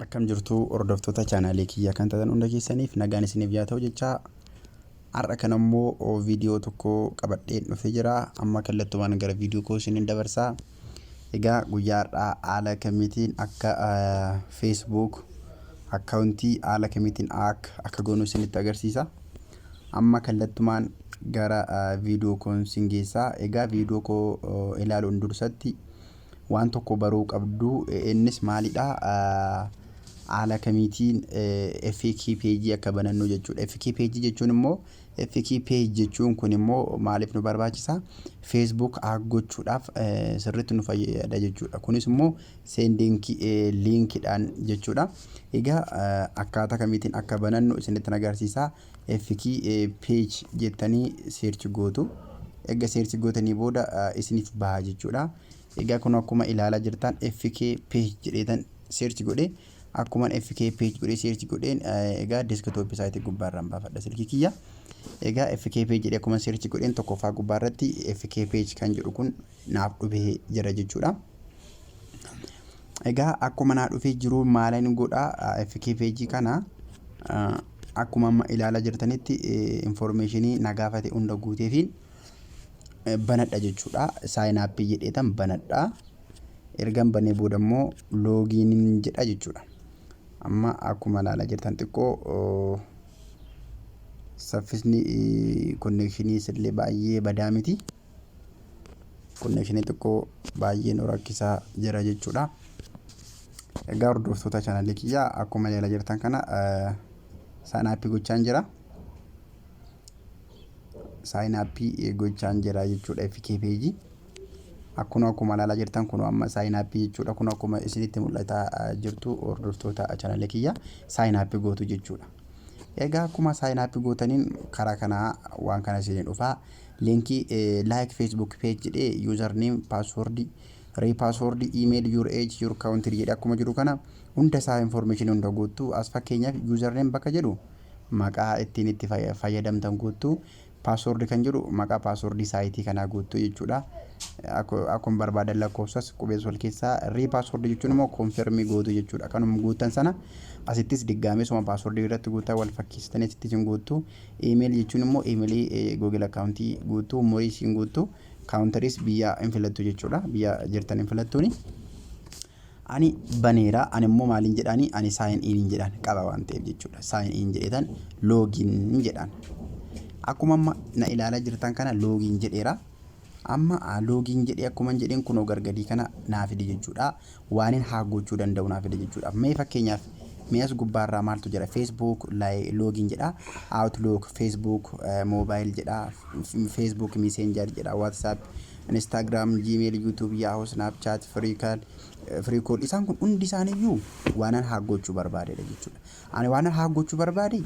Akkam jirtu, hordoftoota chaanaalii kiyyaa kan taatan hunda keessaniif nagaan isiniif yaa ta'u jecha, har'a kan ammoo viidiyoo tokko qabadheen dhufee jira. Amma kallattumaan gara viidiyoo koo isiniin dabarsaa. Egaa guyyaa har'aa haala kamiitiin akka Facebook akkaawuntii haala kamiitiin akka goonu isinitti agarsiisa. Amma kallattumaan gara viidiyoo koon isin geessaa. Egaa viidiyoo koo ilaaluun dursatti waan tokko baruu qabdu. Innis maalidha? Haala kamiitiin FK page akka banannu jechuudha. FK page jechuun immoo, FK page jechuun kun immoo maaliif nu barbaachisa? Facebook hack gochuudhaaf sirriitti nu fayyada jechuudha. Kunis immoo sending liinkiidhaan jechuudha. Egaa akkaataa kamiitiin akka banannu isinitti agarsiisa. FK page jettanii search gootu. Egaa search gootanii booda isiniif baha jechuudha. Egaa kun akkuma ilaalaa jirtan FK page jedheetan search godhe. Akkuma FK page godhee search godheen, egaa desktop site gubbaarraan baafadha silkii kiyya. Egaa FK page jedhee akkuma search godheen, tokkoffaa gubbaarratti FK page kan jedhu kun naaf dhufee jira jechuudha. Egaa akkuma naa dhufee jiru maalan godhaa? FK page kana akkuma amma ilaalaa jirtanitti information na gaafate hunda guuteefiin banadha jechuudha. Sign up jedheetan banadha. Ergan banee booda immoo login jedha jechuudha. Amma akkuma ilaalaa jirtan xiqqoo saffisni connection illee baay'ee badaa miti. Connection xiqqoo baay'ee nu rakkisaa jira jechuudha. Egaa hordoftoota chaanalii kiyyaa, akkuma ilaalaa jirtan kana sign up gochaan jira. Sign up gochaan jira jechuudha FK page. Akkuma ilaalaa jirtan kun amma sign up jechuudha. Kun akkuma isinitti mul'ataa jirtu, hordoftoota chaanalee kiyya, sign up gootu jechuudha. Egaa akkuma sign up gootaniin karaa kanaa waan kana isinii dhufaa. Liinkii like Facebook page jedhee, username, password, re-password, email, your age, your country jedhee akkuma jiru kana hunda isaa information hunda guuttu. As fakkeenyaaf username bakka jedhu maqaa ittiin itti fayyadamtan guuttu. Password kan jedhu maqaa password site kanaa guuttu jechuudha. Akkuma barbaadan lakkoofsas qubees wal keessaa. Re-password jechuun immoo confirm gootu jechuudha. Kanuma guuttan sana asittis diggaamee suma password irratti guuttaa wal fakkeessitanii asittis hin guuttu. Email jechuun immoo email Google account guuttu, umurii isiin guuttu, country biyya hin filattu jechuudha. Biyya jirtan hin filattuuni. Ani baneera. Ani immoo maaliin jedhaani? Ani sign in jedhaan qaba waan ta'eef jechuudha. Sign in jedheetan login jedhaan. Akkuma amma na ilaalaa jirtan kana login jedheera. Amma login jedhee akkuma jedheen kunoo gargadii kana naa fide jechuudha. Waan hin hack gochuu danda'u naa fide jechuudha. Mee fakkeenyaaf mee as gubbaarraa maaltu jira? Facebook login jedha. Outlook, Facebook mobile jedha. Facebook Messenger jedha. WhatsApp, Instagram, Gmail, YouTube, Yahoo, Snapchat, Freecall, Freecall. Isaan kun hundi isaaniiyyuu waanan hack gochuu barbaadedha jechuudha. Ani waanan hack gochuu barbaade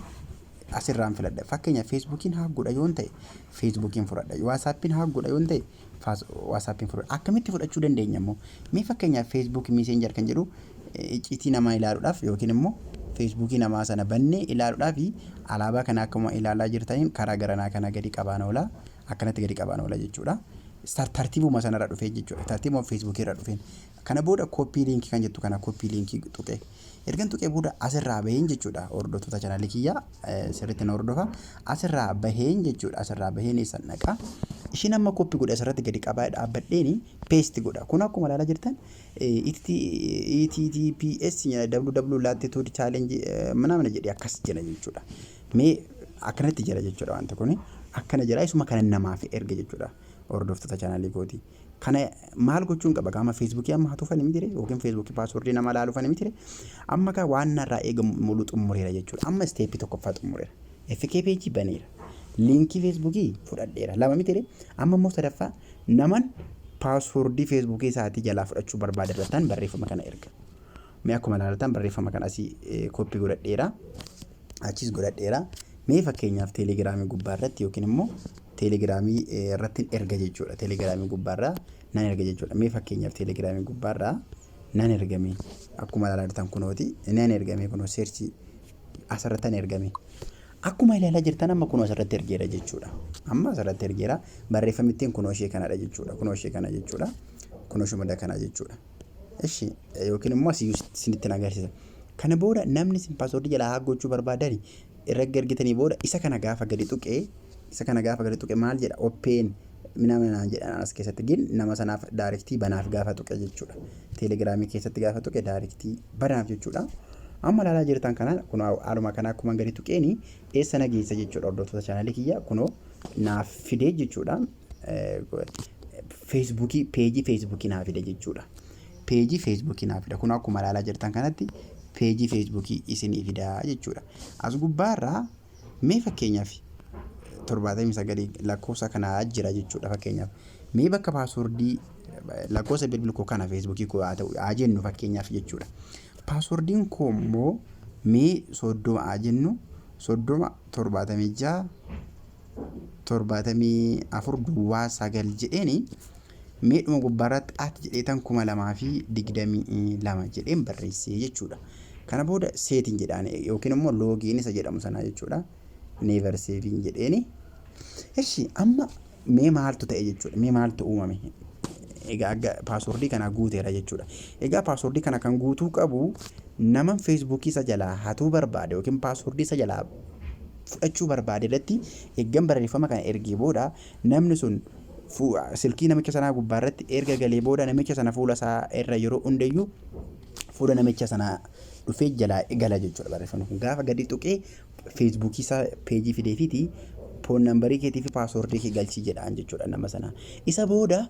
asirraan filadha. Fakkeenyaaf Facebookiin hack godha yoon ta'e Facebookiin fudhadha. WhatsAppiin hack godha yoon ta'e WhatsAppiin fudhadha. Akkamitti fudhachuu dandeenya immoo? Mee fakkeenyaaf Facebook Messenger kan jedhu icciitii namaa ilaaluudhaaf yookiin immoo Facebookii namaa sana bannee ilaaluudhaaf, alaabaa kana akkuma ilaalaa jirtaniin karaa garanaa kana gadi qabaan oola. Akkanatti gadi qabaan oola jechuudha. Tartiibuma sanarra dhufee jechuudha. Tartiibuma Facebookii irra dhufeen. Kana booda copy link kan jettu kana copy link tuqee. Ergan tuqee booda asirraa baheen jechuudha. Hordoftoota chaanaalii kiyyaa, sirriitti na hordofa. Asirraa baheen jechuudha. Asirraa baheen eessan dhaqa? Ishiin amma copy godhe asirratti gadi qabaa dhaabbadheeni paste godha. Kun akkuma ilaalaa jirtan HTTPS www latitude challenge ምናምን jedhee akkas jira jechuudha. Mee akkanatti jira jechuudha, wanti kun akkana jira, isuma kana namaaf erga jechuudha, hordoftoota chaanaalii kooti. Kana maal gochuun qaba? Qaama Facebookii amma hatuufan miti yookiin Facebookii password nama laaluufan miti. Amma kaa waan narraa eegamu muluu xumureera jechuudha. Amma step tokkoffaa xumureera. FK page baneera. Liinkii Facebookii fudhadheera. Lama miti? Amma immoo sadaffaa, naman password Facebookii isaatii jalaa fudhachuu barbaada irrattan barreeffama kana erga. Mee akkuma ilaaltan barreeffama kana asii copy godhadheera. Achis godhadheera. Mee fakkeenyaaf Telegramii gubbaa irratti yookiin immoo Telegramii irratti erga jechuudha. Telegramii gubbaarraa nan erga jechuudha. Mee fakkeenyaaf Telegramii gubbaarraa nan ergame. Akkuma ilaalaa jirtan kunooti nan ergame, kunoo search asirratti nan ergame. Akkuma ilaalaa jirtan amma kunoo asirratti ergeera jechuudha. Amma asirratti ergeera. Barreeffamittiin kunoo ishee kanadha jechuudha. Kunoo ishee kana jechuudha. Kunoo ishee kana jechuudha. Ishi yookiin immoo asii isinitti agarsiisa. Kana booda namni isin passwordii jalaa hack gochuu barbaadan irra ergitanii booda isa kana gaafa gadi tuqee, isa kana gaafa gadi tuqe maal jedha? Open minamina jedhan as keessatti gin nama sanaaf directii banaaf gaafa tuqe jechuudha. Teelegiraamii keessatti gaafa tuqe directii banaaf jechuudha. Amma ilaalaa jirtan kana, kun haaluma kana akkuma gadi tuqeeni eessa na geessa jechuudha? Hordoftoota chaanalii kiyya, kunoo naaf fidee jechuudha. Feesbuukii, peejii Feesbuukii naaf fide jechuudha. Peejii Feesbuukii naaf fida. Kun akkuma ilaalaa jirtan kanatti peejii Feesbuukii isinii fidaa jechuudha. As gubbaarraa mee fakkeenyaaf 79 lakkoofsa kanaa jira jechuudha fakkeenyaaf. Mee bakka passwordii lakkoofsa bilbila koo kana Feesbuukii koo haa ta'u haa jennu fakkeenyaaf jechuudha. Passwordiin koo immoo mee 30 haa jennu, 30 76 74 duwwaa 9 jedheeni, meedhuma gubbaarratti at jedheetan 2022 jedheen barreessee jechuudha. Kana booda setting jedhaan yookiin immoo login isa jedhamu sanaa jechuudha. Never saving jedheeni. Eshi, amma mee maaltu ta'e jechuudha? Mee maaltu uumame? Egaa akka passwordii kana guuteera jechuudha. Egaa passwordii kana kan guutuu qabu nama Feesbuukii isa jalaa hatuu barbaade yookiin passwordii isa jalaa fudhachuu barbaade irratti eeggan barreeffama kana ergee booda, namni sun silkii namicha sanaa gubbaa irratti erga galee booda, namicha sana fuula isaa irra yeroo hundayyuu fuula namicha sanaa dhufee jalaa gala jechuudha. Barreeffamni kun gaafa gadi tuqee Feesbuukii isaa peejii fideefiiti phone numberii keetii fi passwordii kee galchii jedhaan jechuudha nama sanaa. Isa booda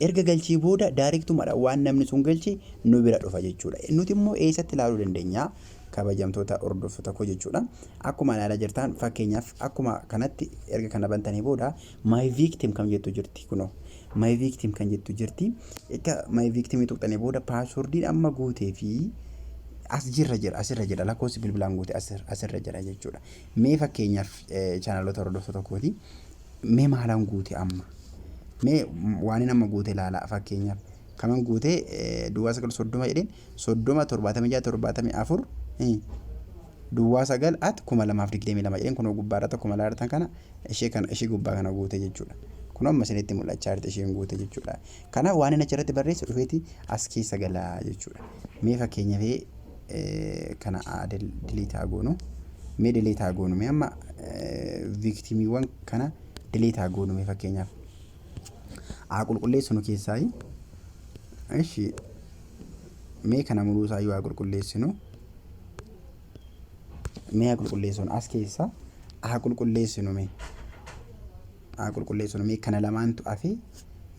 erga galchii booda directumadha waan namni sun galche nu bira dhufa jechuudha. Nuti immoo eessatti ilaaluu dandeenya, kabajamtoota hordoftoota koo jechuudha? Akkuma ilaalaa jirtan, fakkeenyaaf akkuma kanatti erga kana bantanii booda my victim kan jettu jirti. Kunoo my victim kan jettu jirti. Erga my victim tuqxanii booda passwordiin amma guutee fi as jirra jira, asirra jira, lakkoofsi bilbilaan guute asirra jira jechuudha. Mee fakkeenyaaf, chaanaloota hordoftoota kooti, mee maalaan guute amma? Mee waan inni amma guute ilaalaa. Fakkeenyaaf kaman guute? Duwwaa 9 30 jedheen, 30 76 74 duwwaa 9 at 2022 jedheen. Kunoo gubbaarra tokko ilaaltan kana, ishee kana, ishee gubbaa kana guute jechuudha. Kun amma isinitti mul'achaa jirti, isheen guute jechuudha. Kanaaf waan inni achirratti barreesse dhufeeti as keessa galaa jechuudha. Mee fakkeenyaaf kana delete haa goonu. Mee delete haa goonu. Mee amma victimiiwwan kana delete haa goonu. Mee fakkeenyaaf haa qulqulleessinu keessaayi. Ishi, mee kana muluu isaayyuu haa qulqulleessinu. Mee haa qulqulleessinu, as keessa haa qulqulleessinu, mee haa qulqulleessinu. Mee kana lamaantu hafe,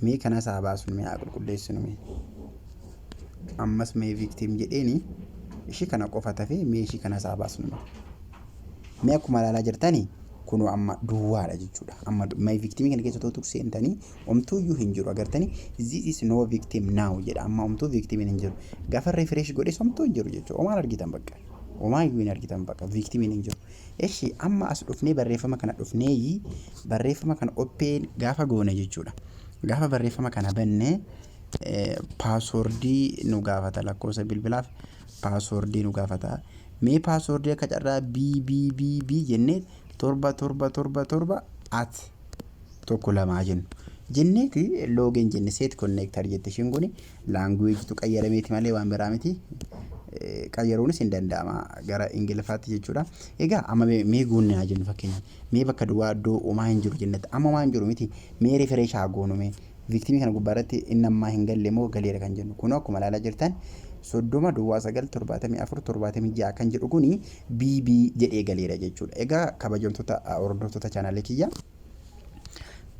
mee kanas haa baasnu, mee haa qulqulleessinu. Mee ammas mee victim jedheeni, ishii kana qofa tafe, mee ishii kanas haa baasnu. Mee akkuma ilaalaa jirtani, kunoo amma duwwaadha jechuudha. Amma my victim kana keessa otoo seentanii omtuuyyuu hin jiru. Agartanii, "This is no victim now" jedha. Amma omtuu victimiin hin jiru. Gaafa refresh godhes omtuu hin jiru jechuudha. Omaan argitan bakka. Omaayyuu hin argitan, bakka victimiin hin jiru. Eshi, amma as dhufnee barreeffama kana dhufneeyi barreeffama kana open gaafa goone jechuudha. Gaafa barreeffama kana bannee passwordii nu gaafata, lakkoofsa bilbilaaf passwordii nu gaafata. Mee passwordii akka carraa B B B B jennee 7 7 7 7 at 1 2 jennu. Jenneeti login jenne, set connector jette. Isheen kuni languageitu qayyarameeti malee waan biraa miti. Qayyaruunis hin danda'ama gara Ingiliffaatti jechuudha. Egaa amma mee guunne haa jennu fakkeenyaaf. Mee bakka duwwaa iddoo homaa hin jiru jennetti, amma homaa hin jiru miti, mee refresh haa goonu. Mee victimii kana gubbaa irratti inni ammaa hin galle moo galeera kan jennu, kunoo akkuma ilaalaa jirtan 30 duwwaa 9 74 76 kan jedhu kuni BB jedhee galeera jechuudha. Egaa kabajamtoota hordoftoota chaanaalii kiyya,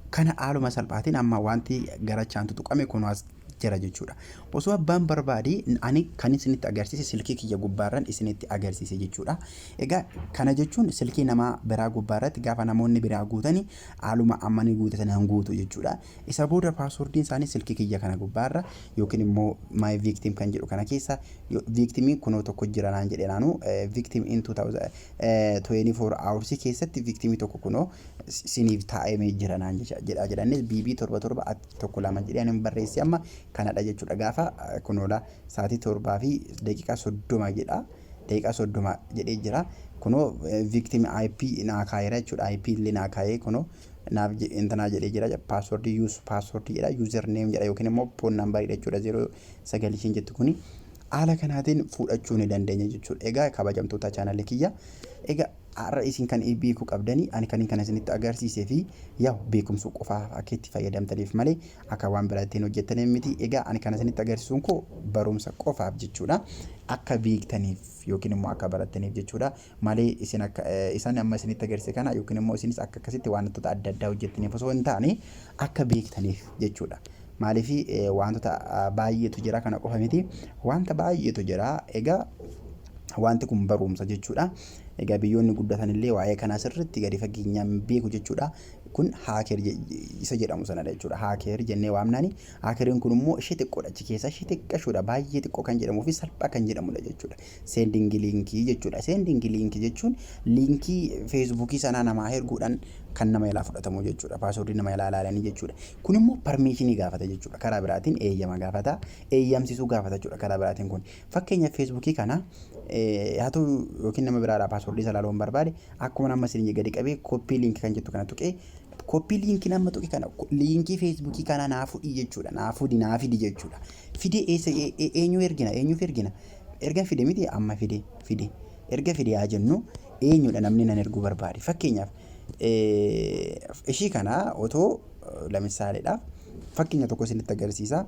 kana haaluma salphaatiin amma wanti gara chaantu tuqame kun as jira jechuudha. Osoo abbaan barbaade, ani kan isinitti agarsiise silkii kiyya gubbaarran isinitti agarsiise jechuudha. Egaa kana jechuun silkii namaa biraa gubbaarratti gaafa namoonni biraa guutani haaluma amma ni guute sanaan guutu jechuudha. Isa booda passwordiin isaanii silkii kiyya kana gubbaarra yookiin immoo my victim kan jedhu kana keessa victimiin kunoo tokko jira naan jedhe naanu, victim in 2024 hours keessatti victimii tokko kunoo siniif taa'amee jira naan jedha jedhanis, BB 7 7 1 2 jedhee ani barreesse amma kanadha jechuudha. Gaafa kunoola sa'aatii 7:30 jedha, daqiiqaa 30 jedhee jira. Kunoo victim IP naa kaa'eera jechuudha. IP illee naa kaa'ee, kunoo naaf intanaa jedhee jira. Passwordii use passwordii jedha, user name jedha yookiin immoo phone number jechuudha, 09 isheen jettu kuni. Haala kanaatiin fudhachuu ni dandeenya jechuudha. Egaa kabajamtoota chaanalii kiyya, egaa har'a isin kan beekuu qabdanii, ani kan kana isinitti agarsiisee fi yaa beekumsa qofaaf akka itti fayyadamtaniif malee akka waan biraa ittiin hojjettaniif miti. Egaa ani kana isinitti agarsiisuun koo barumsa qofaaf jechuudha. Akka beektaniif yookiin immoo akka barattaniif jechuudha. Malee isin akka isaan amma isinitti agarsiise kana yookiin immoo isinis akka akkasitti wantoota adda addaa hojjettaniif osoo hin taane, akka beektaniif jechuudha. Maaliif, wantoota baay'eetu jira, kana qofa miti, wanta baay'eetu jira. Egaa wanti kun barumsa jechuudha. Egaa biyyoonni guddatan illee waa'ee kanaa sirriitti gadi fageenyaan beeku jechuudha. Kun hacker isa jedhamu sanadha jechuudha. Hacker jennee waamnaani. Hackeriin kun immoo ishee xiqqoodha, achi keessa ishee xiqqashuudha. Baay'ee xiqqoo kan jedhamuu fi salphaa kan jedhamudha jechuudha. Sending linkii jechuudha. Sending linkii jechuun linkii Facebookii sanaa namaa erguudhaan kan nama jalaa fudhatamu jechuudha. Passwordii nama jalaa ilaalanii jechuudha. Kun immoo permissionii gaafata jechuudha. Karaa biraatiin eeyyama gaafata. Eeyyamsiisuu gaafata jechuudha karaa biraatiin kun. Fakkeenyaaf, Facebookii kana haa ta'u yookiin nama biraadhaa passwordii isa ilaaluu hin barbaade, akkuma nama isin gadi qabee copy link kan jettu kana tuqee, copy linkii nama tuqe kana, linkii Facebookii kana naa fudhii jechuudha. Naa fudi, naa fidi jechuudha. Fidee eessa, eenyu ergina, eenyuuf ergina? Erga fide miti, amma fide erga fide haa jennu, eenyudha namni nan erguu barbaade? Fakkeenyaaf, ishii kana otoo lamisaaleedhaaf fakkeenya tokko isinitti agarsiisa.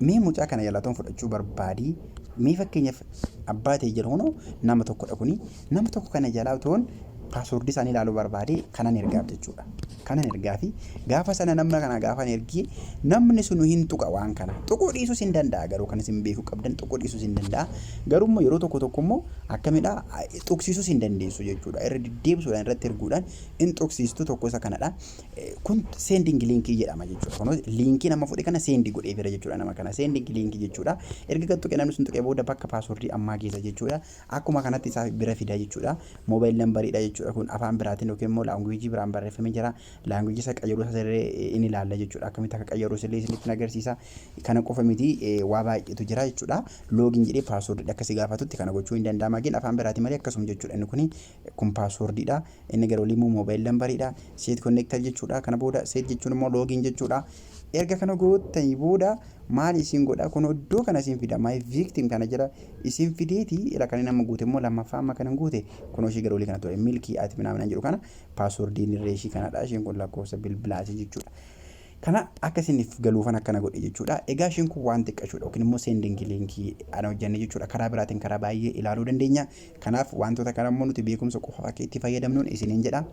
Mee mucaa kana jalatoon fudhachuu barbaadii, mee fakkeenyaaf abbaa ta'e jedhu, kunoo nama tokkodha kuni, nama tokko kana jalaa otoon passwordii isaanii ilaaluu barbaade kanan ergaaf jechuudha. Kanan ergaa fi gaafa sana namna kana gaafa ergee, namni sun hin tuqa waan kana. Tuquu dhiisuus hin danda'a, garuu kan isin beekuu qabdan tuquu dhiisuus hin danda'a. Garuu immoo yeroo tokko tokko immoo akkamidha, tuqsiisuus hin dandeessu jechuudha. Irra deddeebisuudhaan, irratti erguudhaan hin tuqsiistu, tokko isa kanadha. Kun sending linkii jedhama jechuudha. Kunoo linkii nama fudhe kana send godhee fira jechuudha nama kana. Sending linkii jechuudha. Erga gad tuqe, namni sun tuqee booda bakka passwordii ammaa keessa jechuudha. Akkuma kanatti isaa bira fida jechuudha. Mobile numberiidha jechuudha. Kun afaan biraatiin yookiin immoo languageii biraan barreeffamee jira. Languageii isa qayyaruu isa illee inni ilaalla jechuudha. Akkamitti akka qayyaruu illee isinitti agarsiisa. Kana qofa miti, waa baay'eetu jira jechuudha. Login jedhee passwordii akkasii gaafatutti kana gochuu hin danda'ama. Gin afaan biraatiin malee akkasuma jechuudha. Inni kuni kun passwordiidha. Inni gara olii immoo mobile numberiidha. Set connector jechuudha. Kana booda set jechuun immoo login jechuudha. Erga kana gootanii booda maal isin godha? Kun iddoo kana isin fida. My victim kana jira isin fideeti. Ila kan nama guute immoo lammaffaa amma kan guute kun ishii gara olii kana ture. Milkii ati minaaminaan jedhu kana passwordiin irree ishii kanadha. Isheen kun lakkoofsa bilbilaati jechuudha. Kana akka isiniif galuufan akkana godhe jechuudha. Egaa isheen kun waan xiqqashuudha yookiin immoo sending linkii ana hojjenne jechuudha. Karaa biraatiin karaa baay'ee ilaaluu dandeenya. Kanaaf wantoota kana immoo nuti beekumsa qofa akka itti fayyadamnuun isiniin jedha.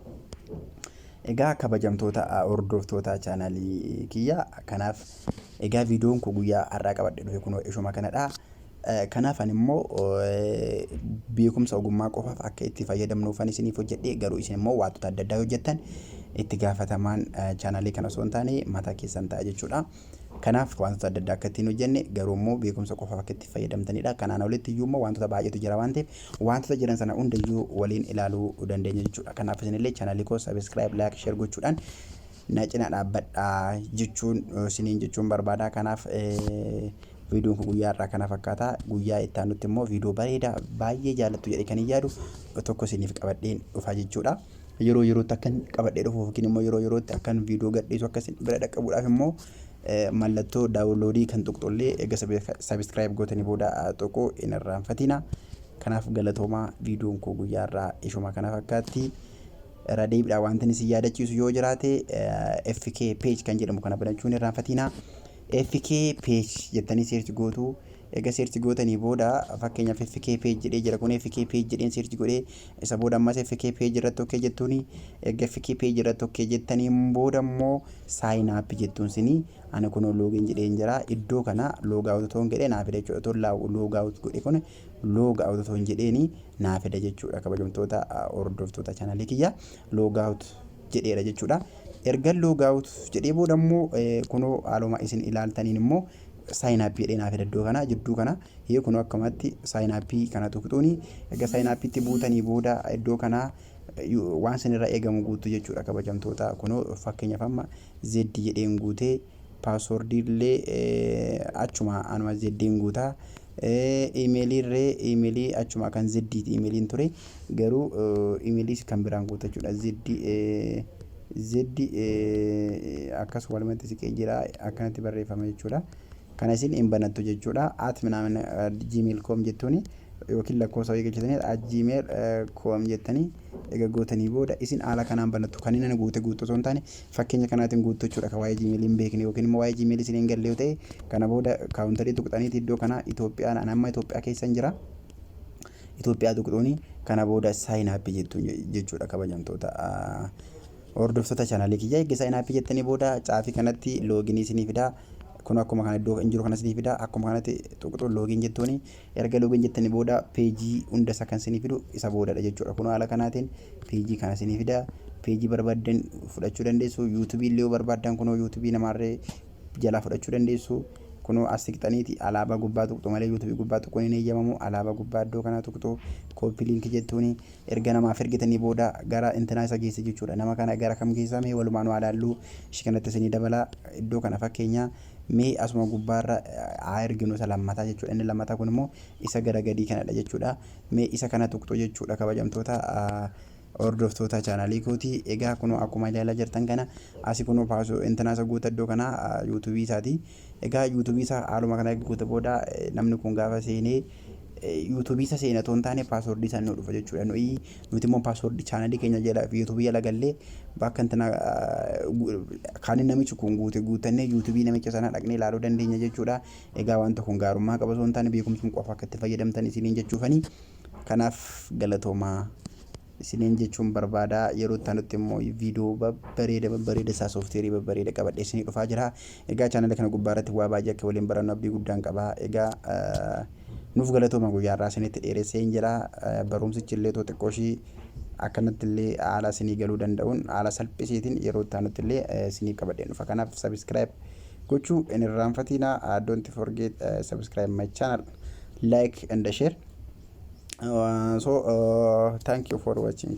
Egaa kabajamtoota hordoftoota chaanalii kiyya, kanaaf egaa viidiyoon koo guyyaa har'aa qabadhe dhufe kunoo ishuma kanadha. Kanaaf ani immoo beekumsa ogummaa qofaaf akka itti fayyadamnuufan isiniif hojjedhe, garuu isin immoo wantoota adda addaa hojjettan itti gaafatamaan chaanalii kana osoo hin taane mataa keessan ta'a jechuudha. Kanaaf wantoota adda addaa akka ittiin hojjenne, garuu immoo beekumsa qofaaf akka itti fayyadamtanidha. Kanaan olitti iyyuu immoo wantoota baay'eetu jira waan ta'eef, wantoota jiran sana hundayyuu waliin ilaaluu dandeenya jechuudha. Kanaaf isinillee chaanalii koo subscribe, like, share gochuudhaan na cina dhaabbadhaa jechuun isiniin jechuun barbaada. Kanaaf viidiyoon kun guyyaa irraa kana fakkaata. Guyyaa itti aanutti immoo viidiyoo bareedaa baay'ee jaallattu jedhee kan hin yaadu tokko isiniif qabadheen dhufa jechuudha. Yeroo yerootti akkan qabadhee dhufu yookiin immoo yeroo yerootti akkan viidiyoo gadhiisu akka isin bira dhaqqabuudhaaf immoo mallattoo downloadii kan tuqxullee eega subscribe gootanii booda tuquu hin irraanfatina. Kanaaf galatoomaa, viidiyoon koo guyyaa irraa ishuma kana fakkaatti. Irra deebiidhaan wanti isin yaadachiisu yoo jiraate, FK page kan jedhamu kana banachuun hin irraanfatina. FK page jettanii search gootu. Egaa search gootanii booda, fakkeenyaaf FK page jedhee jira kun, FK page jedheen search godhee, isa booda ammas FK page irratti okay jettuuni. Egaa FK page irratti okay jettaniin booda immoo sign up jettuun sinii. Ani kun login jedheen jira. Iddoo kana log out otoo hin jedhee naa fida jechuudha. Otoo log out godhe, kun log out otoo hin jedheeni naa fida jechuudha. Kabajamtoota hordoftoota chaanalii kiyya, log out jedheera jechuudha. Erga log out jedhee booda immoo kunoo haaluma isin ilaaltaniin immoo sign up jedhee naa fida iddoo kana jidduu kana. Hiyya, kunoo akkamatti sign up kana tuqxuuni. Erga sign upitti buutanii booda iddoo kana waan isinirra eegamu guutuu jechuudha, kabajamtoota. Kunoo fakkeenyaaf amma zeddi jedheen guutee, passwordii illee achuma anuma zeddiin guutaa, emailii illee emailii achuma kan zeddiiti emailiin ture, garuu emailii kan biraan guuta jechuudha. Zeddi zeddi akkas walumatti siqee jira, akkanatti barreeffama jechuudha. Kana isin hin banattu jechuudha. At minaamin gmail com jettuuni yookiin lakkoofsa wayii galchitanii @gmail.com jettanii egaa gootanii booda isin haala kanaan banattu. Kan inni guute guutuu osoo hin taane, fakkeenya kanaatiin guutuu jechuudha. Kan waa'ee Gmail hin beekne yookiin immoo waa'ee Gmail isin hin galle yoo ta'e, kana booda country tuqxaniiti iddoo kana Itoophiyaan, an amma Itoophiyaa keessa hin jira. Itoophiyaa tuqxuuni kana booda sign up jettuun jechuudha. Kabajamtoota hordoftoota chaanaalii kiyyaa, eegga sign up jettanii booda caafii kanatti login isinii fidaa. Kun akkuma kana iddoo hin jiru kana isinii fida. Akkuma kanatti tuqxu, login jettuuni. Erga login jettanii booda peejii hunda isa kan isinii fidu isa boodadha jechuudha. Kun haala kanaatiin peejii kana isinii fida. Peejii barbaaddan fudhachuu dandeessu. YouTubeii illee yoo barbaaddan, kunoo YouTubeii namaarree jalaa fudhachuu dandeessu. Kunoo as siqxaniiti alaabaa gubbaa tuqxu malee YouTubeii gubbaa tuquun hin eeyyamamu. Alaabaa gubbaa iddoo kana tuqxu, copy link jettuuni. Erga namaaf ergitanii booda gara intinaa isa geessa jechuudha. Nama kana gara kam geessaa? Mee walumaan waa ilaalluu. Ishii kanatti isinii dabala. Iddoo kana fakkeenya mee asuma gubbaarra haa erginu, isa lammataa jechuudha. Inni lammataa kun immoo isa gara gadii kanadha jechuudha. Mee isa kana tuqxu jechuudha, kabajamtoota hordoftoota chaanaalii kooti. Egaa kunoo akkuma ilaalaa jirtan kana asi kunoo paasoo intinaa isa guuta iddoo kana YouTubeii isaati. Egaa YouTubeii isaa haaluma kana guuta booda namni kun gaafa seenee YouTubeii isa seena otoo hin taane passwordii isaa nu dhufa jechuudha. Nuti immoo passwordii chaanaalii keenya jala YouTubeii jala gallee bakka intina kan namichi kun guute guutannee YouTubeii namicha sanaa dhaqnee ilaaluu dandeenya jechuudha. Egaa wanta kun gaarummaa qaba osoo hin taane beekumsuma qofa akka itti fayyadamtan isiniin jechuufani. Kanaaf galatoomaa isiniin jechuun barbaada. Yeroo itti aanutti immoo viidiyoo babbareeda babbareeda isaa, sooftiweerii babbareeda qabadhee isinii dhufaa jira. Egaa chaanala kana gubbaa irratti waa baay'ee akka waliin barannu abdii guddaan qaba. Egaa nuuf galatooma. Guyyaa irraa isinitti dheeressee hin jira. Barumsichi illee too xiqqoo ishii akkanatti illee haala isinii galuu danda'uun haala salphisiitiin yeroo itti aanutti illee isiniif qabadheen dhufa. Kanaaf subscribe gochuu hin irraanfatinaa. Don't forget subscribe my channel, like and share. So thank you for watching.